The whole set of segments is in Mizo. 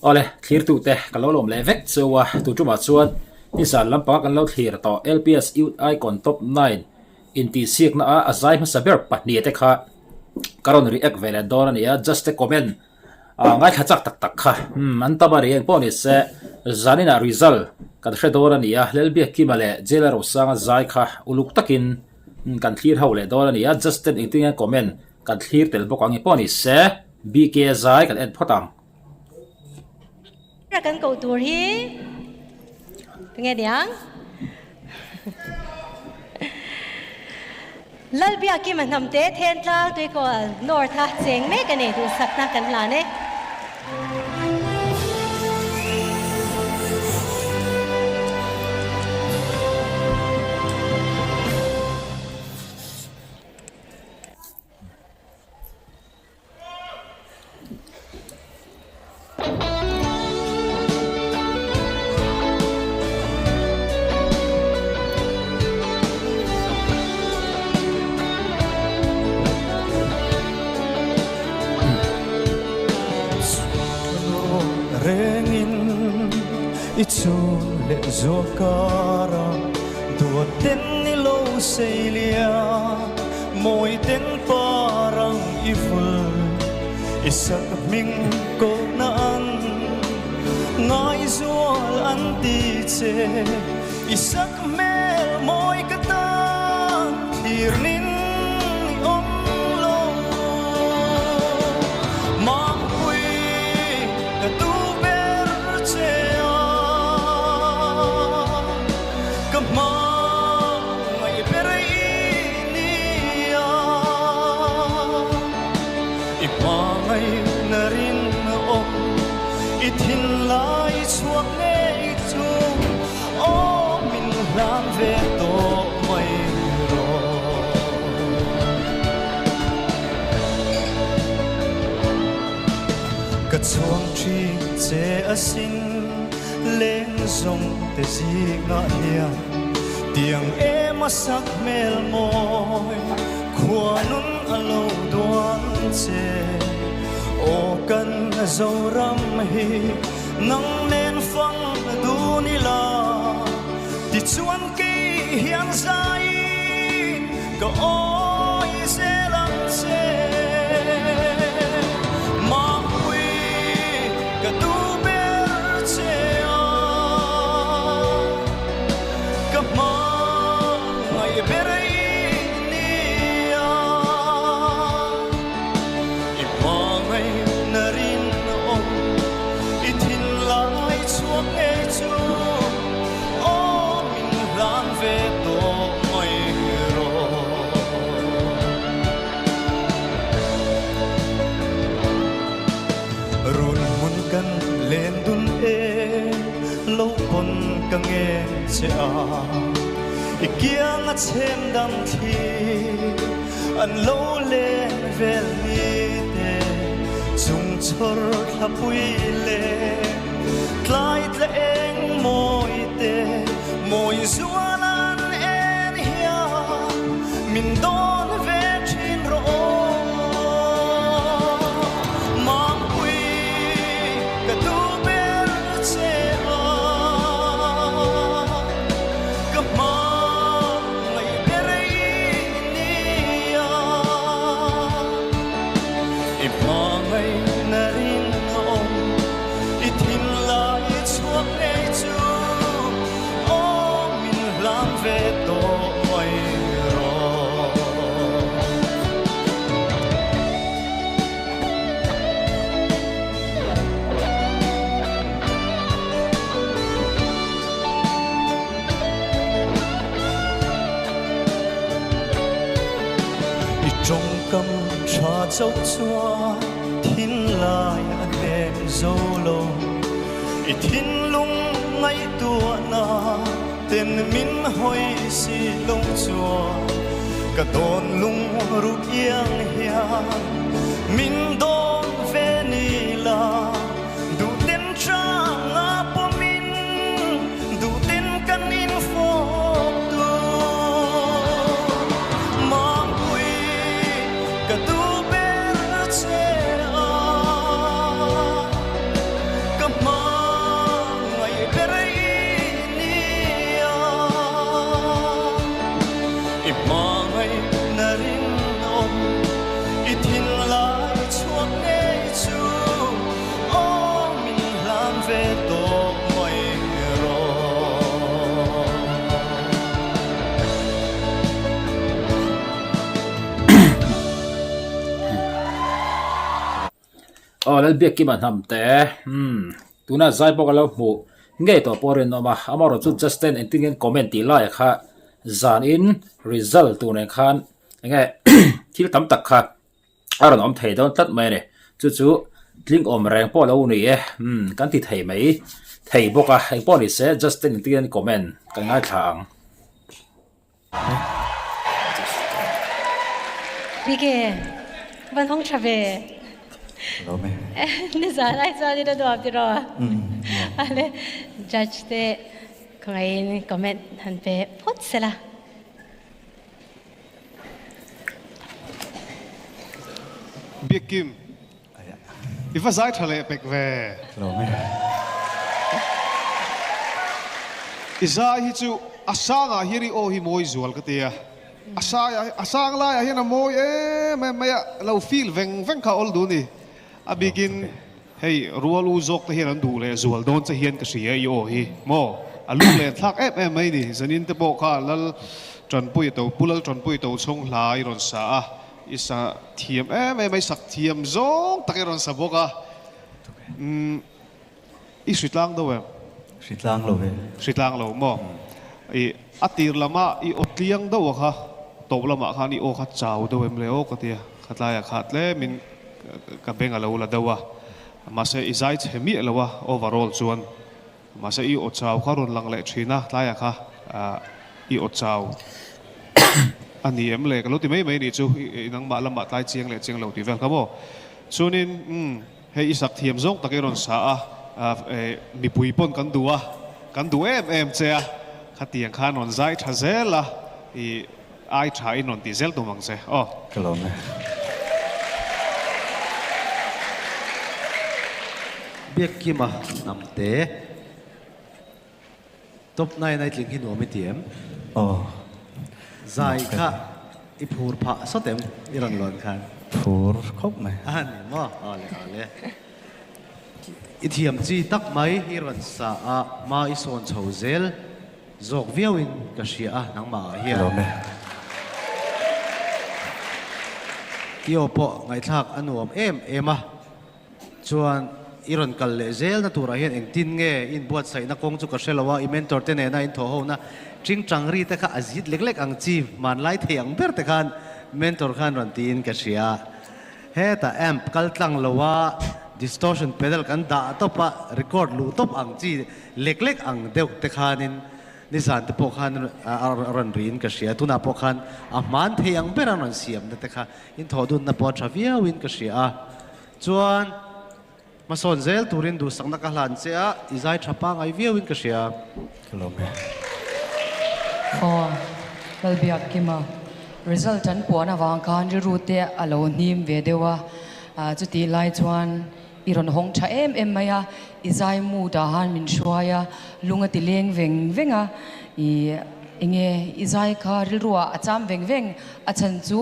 Awle, thlirtute ka lo lawm leh vek cheu a, tu tumah chuan nizan lampanga kan lo thlir tawh LPS Youth Icon Top 9 intihsiakna a a zai hmasa ber pahnih te kha ka rawn react ve leh dawn a ni a, just a comment ah ngaithla chak tak tak kha umm an tam a ri eng pawh ni se zaninah result kan hre dawn a ni a, Lalbiakkima leh Jela Rosanga zai kha uluk takin kan thlir ho leh dawn a ni a, just ten engtin nge comment kan thlir tel bawk ang i pawh ni se BK zai kan en phawt ang. Kan koh tur hi tunge niang? Lalbiakima hnamte Thentlang Tuikawl North a cheng mek a ni duhsakna kan hlan e. I chun leh zual kara duat ten ni lo seilia mawi ten parang i vul i sak hming kohna an ngaizual an ti che i sak hmel mawi ka tan thlir nin i awm lo Mangpui ka duh ber che a ka hmangaih ber i nia i hmangaihna rinawm i thinlai chhuak ngei chu aw min hlan ve tawh mai rawh. Ka chhuang thin che asin leng zawng te zingah hian tiang em a sak hmel mawi khuanun a lo duan che. Aw kan Zoram hi nang nen fang dun ila tichuan kei hian zaiin ka awi zel ang che. Mangpui ka duh ber che a, ka hmangaih ber i nia. I hmangaihna rinawm i thinlai chhuak ngei chu aw min hlan ve tawh mai rawh. Run hmun kan len dun e lo pawn ka ngen che a, i kiang a chhem dang thli an lo len vel ni te chung chhawr thla pui leh tlai tla eng mawi te mawi zual an en hian min dawn ve thin rawh aw. Mangpui ka duh ber che a, ka hmangaih ber i nia. I hmangaihna rinawm i thinlai chhuak ngei chu aw min hlan ve tawh mai rawh. I tawngkam tha chauh chuan thinlai a hnem zo lo. I thinlung ngaihtuahna ten min hawi si lo chuan ka dawn lung ruk iang hian min dawn ve ni la. Duhten changa pawmin duhten kan infawp tur. Mangpui ka duh ber che a, ka hmangaih. Aw Lalbiakkima hnam te umm tuna zai pawh ka lo hmuh ngei tawh pawh a rinawm a, amaherawhchu Justin engtin nge an comment tih laiah kha zanin result tur nen khan enge thil tam tak kha a rawn awm thei dawn tlat mai a ni. Chu chu tling awm reng pawh lo ni e umm kan ti thei mai thei bawk a, engpawh ni se Justin engtin nge an comment kan ngaithla ang. Bike, van hawng tha ve. Lawm e. Nizan ai chuan in a nuam tiraw? Ale, judge te khawngaihin comment han pe phawt sela. Biakkim, I va zai tha leh pek ve. I zai hi chu a sangah hian i aw hi mawi zual ka ti a, a sai a sang laiah hian a mawi em em mai a, lo feel veng veng kha a awl duh a ni. A bikin hei rual u zawk te hian an duh leh zual dawn che hian ka hria i aw hi maw a lung len thlak em em mai ni. Zanin te pawh kha Lal Tanpui to Pu Lal Tanpui to chhung hla i rawn sa a. I sa thiam em em a, i sak thiam zawng tak i rawn sa bawk a. Umm, i hritlang deuh em? Hritlang lo ve. Hritlang lo maw? I a tir lama i aw tliang deuh a kha, tawp lamah khan i aw kha chau deuh em le aw ka tia, khatlaiah kha tlemin ka beng a lo la deuh a. Mahse i zai chhe miah lo a overall chuan. Mahse i aw chau kha rawn lang leh thin a, tlaiah kha i aw chau a ni em le? Ka lo ti mai mai nih chu, i nangmah lamah tlai chiang leh chiang lo tih vel kha maw? Chuanin umm hei i sak thiam zawng tak i rawn sa a, mipui pawn kan duh a, kan duh em em che a, khatiang khan rawn zai tha zel a, i Ai tha in rawn tih zel tum ang che aw. Ka lawm e. Biakkima hnamte Top nine ai tling hi nuam i ti em? Aw. Zai kha i phur phah sawt em i rawn lawn khan? Phur khawp mai. A ni maw? Aw le aw le. I thiam chi tak mai i rawn sa a, hma i sawn chho zel. Zawk viauin ka hria a nangmah ah hian. Lawm e. I aw pawh ngaihthlak a nuam em em a, chuan i rawn kal leh zel na turah hian engtin nge i inbuatsaihna kawng chu ka hre lo a, i mentor te nena in thawh ho na tingtang ri te kha a zit lek lek ang chi hmanlai thei ang ber te khan mentor khan rawn tiin ka hria. Hetah amp kal tlang lo a, distortion pedal kan dah tawp a, record luh tawp ang chi Lek lek ang deuh te khanin nizan te pawh khan a rawn riin ka hria. Tunah pawh khan a hman thei ang ber an rawn siamna te kha inthawh dunna pawh a tha viauin ka hria a. Chuan hmasawn zel turin duhsakna ka hlan che a, i zai tha pangai viauin ka hria. Ka lawm e. Aw, Lalbiakkima, result an puan avang khan rilru te a lo hnim ve deuh a, chutih lai chuan I rawn hawng tha em em mai a, i zai mood ah han min hruai a, lung a ti leng veng veng a, i enge i zai kha rilru ah a cham veng veng, a chhan chu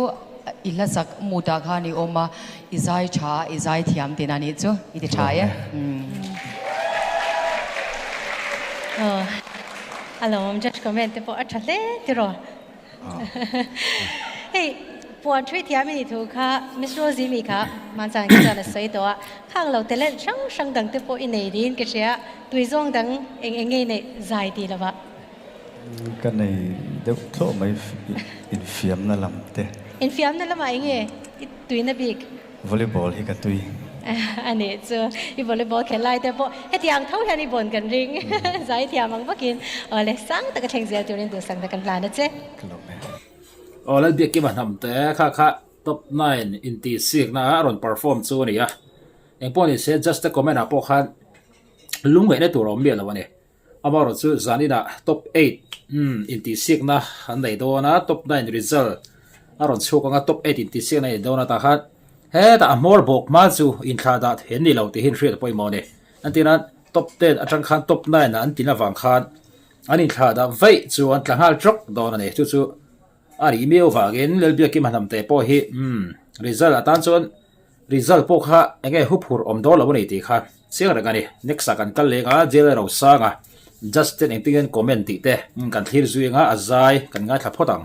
i hla sak mood ah khan i awm a, i zai tha a, i zai thiam tihna nih chu i ti tha e. Aw, a lawm judge comment te pawh a tha hle tiraw. Hei puan thui thiam i nih thu kha Miss Rosie mi kha hmanchang hi chuan a sawi tawh a, khang lo talent hrang hrang dang te pawh i nei niin ka hria, tui zawng dang eng eng nge i neih zai tih lovah? Ka nei deuh thlawh mai infiamna lam te. Infiamna lamah eng nge i tuina bik? Volleyball hi ka tui. A nih chu, i volleyball khelh lai te pawh hetiang tho hian i bawn kan ring. Zai thiam ang bawkin aw le sang taka thleng zel turin duhsakna kan hlan a che. Ka lawm e. Aw Lalbiakkima hnamte kha kha top nine intihsikna a rawn perform chu a ni a, engpawh ni se just a comment ah pawh khan lungngaihna tur a awm miah lo a ni. Amaherawh chu zaninah top eight intihsikna an nei dawn a, top nine result a rawn chhuak ang a, top eight intihsikna a nei dawn a tah khan hetah a hmawr bawk hma chu inthlah dah then ni lo tih hi inhriat a pawimawh a ni. Entirnan top ten atang khan top nine ah an tin avang khan an inthlah dah vaih chu an tla nghal trawk dawn a ni. Chu chu a nih miau vangin Lalbiakima hnamte pawh hi result atan chuan Result pawh kha enge huphurh awm dawn lo a ni tih kha chiang reng a ni. Next ah kan kal leng a, Jail Rosanga Justin engtin nge comment tih te kan thlir zui anga a zai kan ngaithla phawt ang.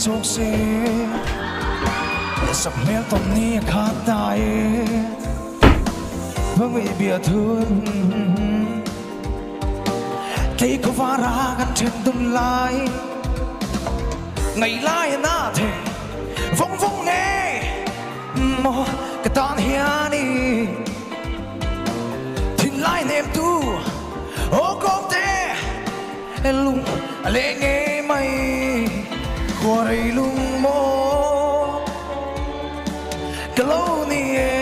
chawk se Sak hmel tawp ni a khat ta e Hmangaih bia thun Tlei khawvar a kan then dun lai Ngaih lai a na thei vawng vawng nge Maw ka tan hian i Thinlai hnem tu aw kawm te Lung a leng ngei mai Khua rei lung maw ka lo ni e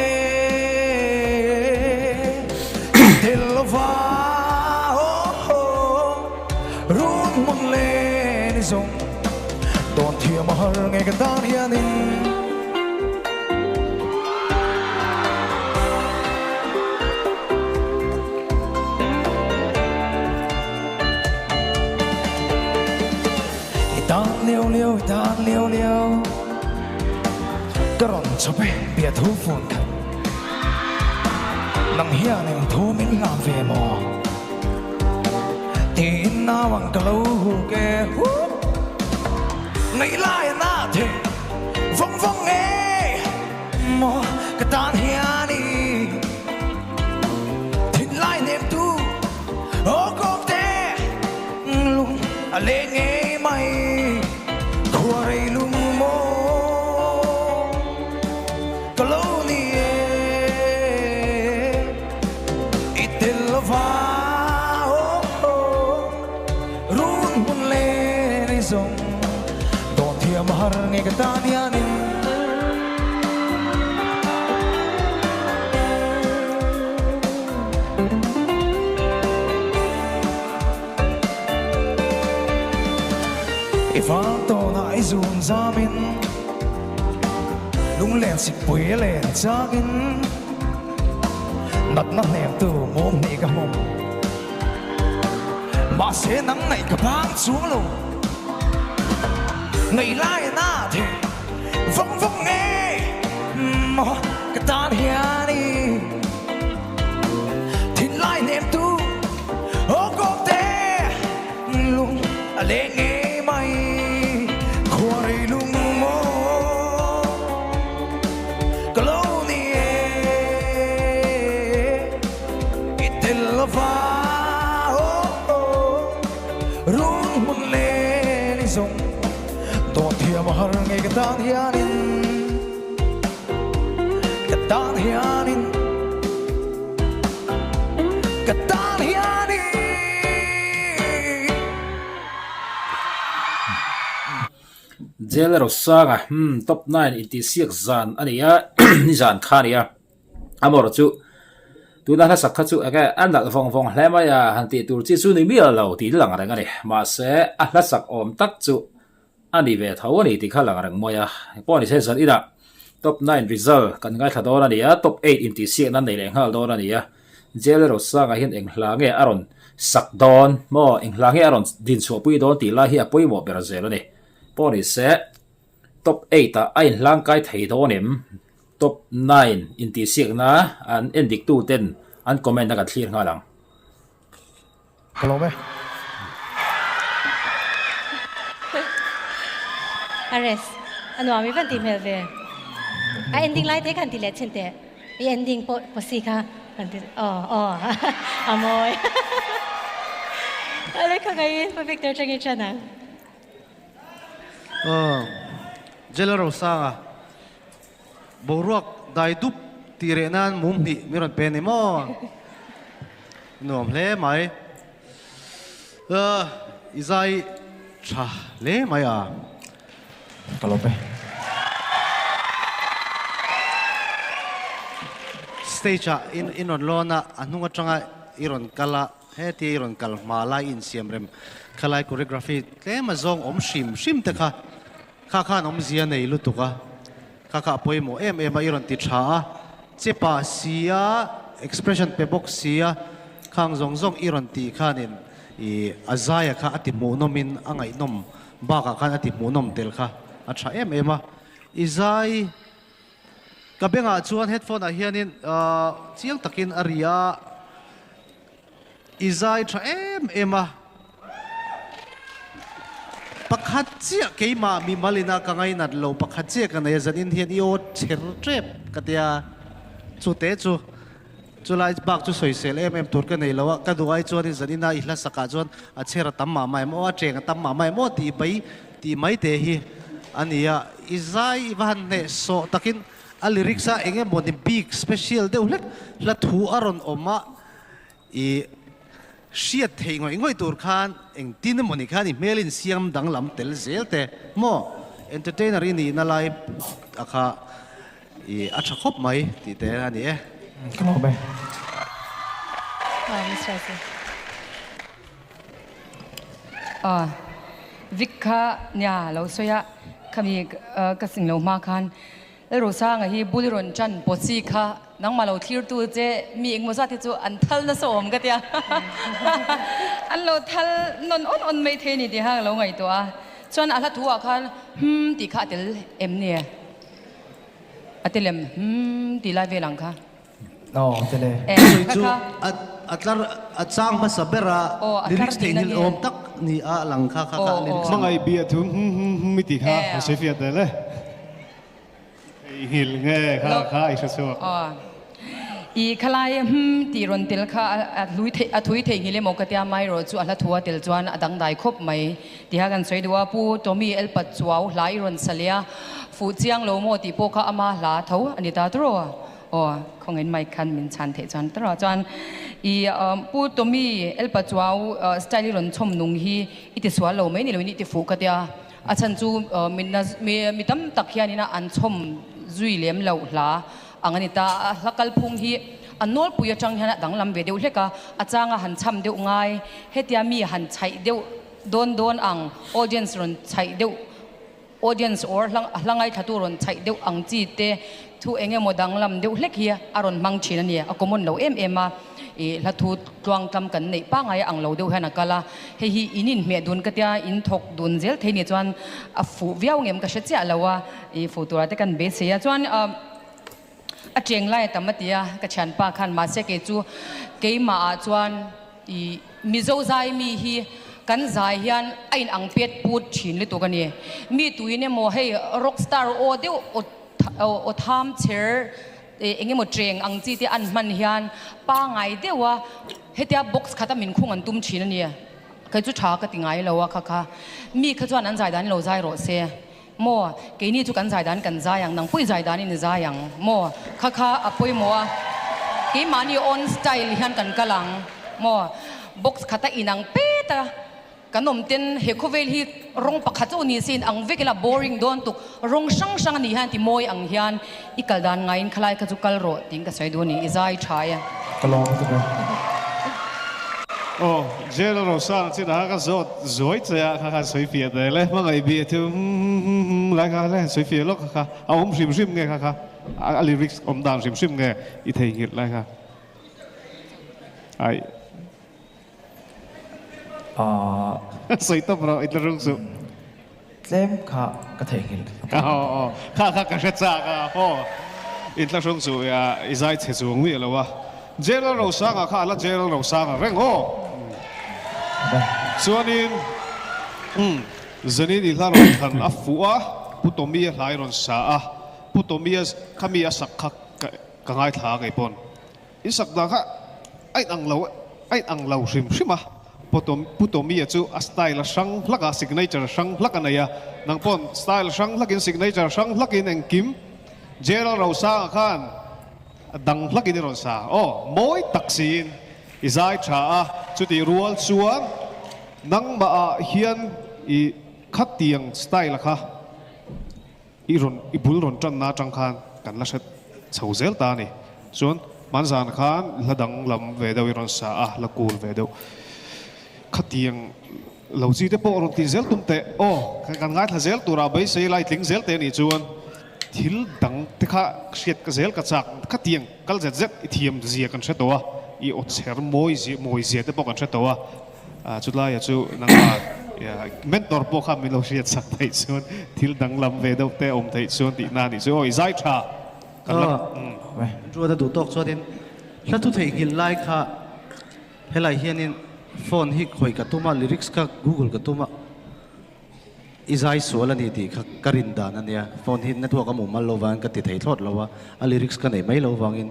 Tel lova run hmun len i zawng Dawn thiam a har ngei ka tan hianin. I tan liau liau, i tan liau liau Ka rawn chawp e biathu phone khat Nang hian eng thu min hlan ve maw Tiin nau ang ka lo huk e Hup Ngaih lai a na thei vawng vawng e Maw ka tan hian i Thinlai hnem tu aw kawm te Lung a leng ngei mai Khua rei lung maw ka lo ni e I tel lova Run hmun len ei zawng Dawn thiam a har nge ka tan hianin. I vang tawnah i zun zamin Lunglen sikpui a len changin Natna hnemtu mum hnih ka hmu. Mahse nang ngaih ka bang chuang lo Ngaih lai a na thei vawng vawng nge Maw ka tan hian i Thinlai hnem tu aw kawm te Lung a leng ngei mai Khua rei lung maw ka lo ni e. I tel lova run hmun len i zawng Dawn thiam a har ngei ka tan hianin Ka tan hianin Ka tan hianin Jail Rosanga, hmm, top nine intihsiak zan a ni a, nizan kha a ni a. Amawr chu tuna hla sak kha chu enge a nalh vawng vawng hle mai a, han tih tur chi chu ni miah lo tih lang reng a ni. Mahse a hla sak awm tak chu a ni ve tho a ni tih kha lang reng mai a. Engpawh ni se zan inah top nine result kan ngaithla dawn a ni a, top eight intihsiakna an nei leh nghal dawn a ni a. Jail Rosanga hian eng hla nge a rawn sak dawn maw, eng hla nge a rawn dinchhuahpui dawn tih lai hi a pawimawh ber zel a ni. Pawh ni se top eight ah a inhlangkai thei dawn em? Top nine intihsiakna an endik tu ten an comment a kan thlir nghal ang. Ka lawm e. Ares, a nuam i van tih hmel ve. A ending lai te khan ti leh chin teh. I ending pawh pawsi kha kan ti aw aw a mawi. A lehkha ngaiin Pu Victor tangin ṭan ang. Aw, Jela Rosanga. Boruak dai dup tih reh nan mum hnih min rawn pe a ni maw? Nuam hle mai. I zai tha hle mai a. Ka lawm e. Stage ah in rawn lawn a, a hnung atanga i rawn kal a, hetia i rawn kal hma lai insiam rem khalai choreography tlem a zawng awm hrim hrim te kha Kha khan awmzia nei lutuk a, kha kha a pawimawh em em a, i rawn ti tha a, che pah si a, expression pe bawk si a, khang zawng zawng i rawn tih khanin i a zaia kha a ti hmuhnawmin a ngaihnawm bakah khan a ti hmuhnawm tel kha a tha em em a, i zai ka bengah chuan headphone ah hianin chiang takin a ri a. I zai tha em em a. Pakhat chiah keimah mimal ina ka ngainat lo pakhat chiah ka nei a, zanin hian i aw chher tep ka tia chute chu chulai bak chu sawisel em em tur ka nei lo a, ka duh ai chuanin zanin a i hla sakah chuan a chher a tam mah mah em aw, a cheng a tam mah mah em aw tih mai tih mai te hi a ni a, i zai i va han hneh sawh takin a lyrics a eng emaw ni bik special deuh hlek hla thu a rawn awm a, I hriat theih ngawih ngawih tur khan engtin emaw ni khan i hmel in siam danglam tel zel te maw? Entertainer i nihna lai a kha i a tha khawp mai tih te a ni e. Ka lawm e. Aw Miss Rosie. Aw Vic kha nia lo sawi a, khami ka sing lo hma khan Lalrosanga hi bul i rawn ṭan pawh chi kha nangmah lo thlirtu che mi engmaw zat hi chu an thal nasa awm ka tia. An lo thal nawn awn awn mai thei a ni tih kha ka lo ngaihtuah a. Chuan a hla thu ah khan hum tih kha a tel em ni? A tel em? Hum tih lai vel ang kha. Aw tel e. Eh, Sawi kha chu kha. a a tlar a chang hmasa ber a Aw, a tlar lyrics tihna theihnghilh nge? awm tak ni a lang kha kha kha Aw, lyrics aw. Hmangaih bia thu hum hum hum i tih kha Eh. a sawi fiah tel e. Theihnghilh nge kha Lo. kha i hre chhuak. Aw. I khalai hum tih rawn tel kha a hlui theih a thui theihnghilh emaw ka tia mai erawh chu a hla thu a tel chuan a dangdai khawp mai tiha kan sawi duh a. Pu Tommy Elpat Chuau hla i rawn sa leh a, fuh chiang lo maw tih pawh kha ama hla tho a ni ta tawrh aw. Aw, khawngin mic khan min chhan theih chuan tawrh a. Chuan i Pu Tommy Elpa Chuau style i rawn chhawm nung hi i ti sual lo mai ni loin i ti fuh ka tia. A chhan chu mi tam tak hianin an chhawm zui lem loh hla ang a ni ta. A hla kalphung hi a nawlpui atang hian a danglam ve deuh hlek a, a changa han chham deuh ngai, hetia mi han chhaih deuh dawn dawn ang, audience rawn chhaih deuh Audience or hla hla ngaithlatu rawn chhaih deuh ang chi te thu eng emaw danglam deuh hlek hi a rawn hmang thin a ni. A common lo em em a, ih hla thu tluangtlam kan neih pangai ang lo deuh hian a kal a. Hei hi in inhmeh dun ka tia, in thawk dun zel thei ni chuan a fuh viau ngem ka hre chiah lo a, ih fuh turah te kan beisei a. Chuan a cheng lai a tam a ti a, ka thianpa khan mahse kei chu keimah ah chuan I Mizo zai mi hi kan zai hian a in ang pet put thin lutuk a ni. Mi tuin emaw hei rock star aw deuh aw aw tham chher eng emaw cheng ang chi te an hman hian pangai deuh a hetia box khat a min khung an tum thin a ni. Kei chu tha ka ti ngai lo a kha kha. Mi kha chuan an zai dan lo zai rawh se. Maw, keini chu kan zai dan kan zai ang, nang pawh i zai danin i zai ang maw? Kha kha a pawimawh a, keimahni own style hian kan kal ang maw? Box khata inang pet a kan awm ten he khawvel hi rawng pakhat chauh ni se in ang vek ila boring dawn tuk, rawng hrang hrang a nih hian ti mawi ang hian i kal dan ngaiin khalai kha chu kal rawh tiin ka sawi duh a ni, i zai tha e. Ka lawm lutuk e. Aw, Jail a Rosana chin a ka zawt zuai che a, kha khan sawi fiah tel e, hmangaih bia chu hum lai kha le sawi fiah lawk kha kha a awm hrim hrim nge kha kha a lyrics awm dan hrim hrim nge i theihnghilh lai kha ai. Ahh. Sawi tawp rawh i tla rung suh. Tlem kha ka theihnghilh. Aw aw kha kha ka hre chak a aw i tla hrung suh i zai chhe chuang miah lo a General Rosanga kha a la General Rosanga reng aw. Chuanin umm Zanin i hla rawn thlan a fuh a Pu Tommy a hla i rawn sa a Pu Tommy a khami a sak kha ka ngaithla a kei pawn. I sak dan kha a inang lo a inang lo hrim hrim a, Pu Tommy-a chu a style a hrang hlak a, signature a hrang hlak a nei a, nang paw'n style hrang hlakin signature hrang hlakin engkim Gerald Rosanga khan a dang hlakin i rawn sa. Aw, mawi tak siin i zai tha a, chutih rual chuan nangmah ah hian i khatiang style kha I rawn, i bul rawn tanna atang khan kan la hre chho zel ta a ni. Chuan hmanzan khan hla dang lam ve deuh i rawn sa a, hla kul ve deuh. Khatiang lo chi te pawh rawn ti zel tum teh. Aw, kan ngaithla zel turah beisei lai tling zel teh a nih chuan thil dang te kha hriat ka zel ka chak. Khatiang kal zet zet i thiam zia kan hre tawh a, i aw chher mawi zia, mawi zia te pawh kan hre tawh a. Chulaiah chu nangmah mentor pawh kha min lo hriat sak theih chuan thil danglam ve deuh te awm theih chuan tihna a nih chu. Aw i zai tha kan la. Ruat a duh tawk chuanin hla thu theihnghilh lai kha helai hianin phone hi khawi ka tum a, lyrics kha google ka tum a. I zai sual a ni tih kha ka rin dan a nia. Phone hi network a mumal lo vangin ka ti thei thlawt lo a, a lyrics ka neih mai lo vangin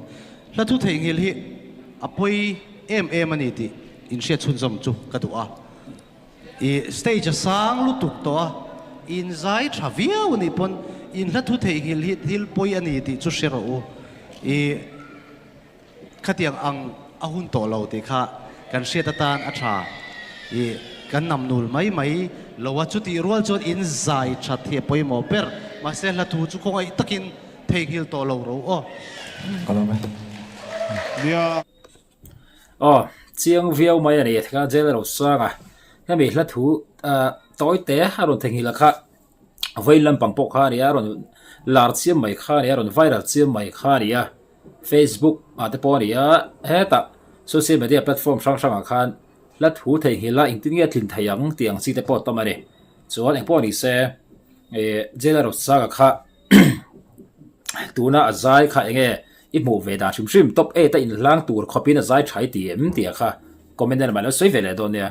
hla thu theihnghilh hi a pawi em em a ni tih inhriat chhunzawm chu ka duh a. I stage a sang lutuk tawh a, in zai tha viau a nih pawn in hla thu theihnghilh hi thil pawi a ni tih chu hre rawh u. I khatiang ang a hun tawh lo tih kha kan hriat atan a tha. I kan nam nul mai mai lo a, chutih rual chuan in zai that hi a pawimawh ber. Mahse hla thu chu khawngaih takin theihnghilh tawh lo ro aw. Ka lawm e. Nia. Aw, chiang viau mai a ni kha jail a lo sang a, hemi hla thu tawi te a rawn theihnghilh a kha vawiin lampang pawh kha a ni a, a rawn lar chiam mai kha a ni a, a rawn viral chiam mai kha a ni a, Facebook ah te pawh a ni a, hetah social media platform hrang hrang ah khan hla thu theihnghilh a engtin nge a tlin thei ang tih ang chi te pawh a tam a ni. Chuan engpawh ni se ih jail a rawn sang a kha tuna a zai kha eng nge I hmuh ve dan hrim hrim top 8 a inhlang tur khawpin a zai tha i ti em tih a kha comment lamah lo sawi ve leh dawn nia.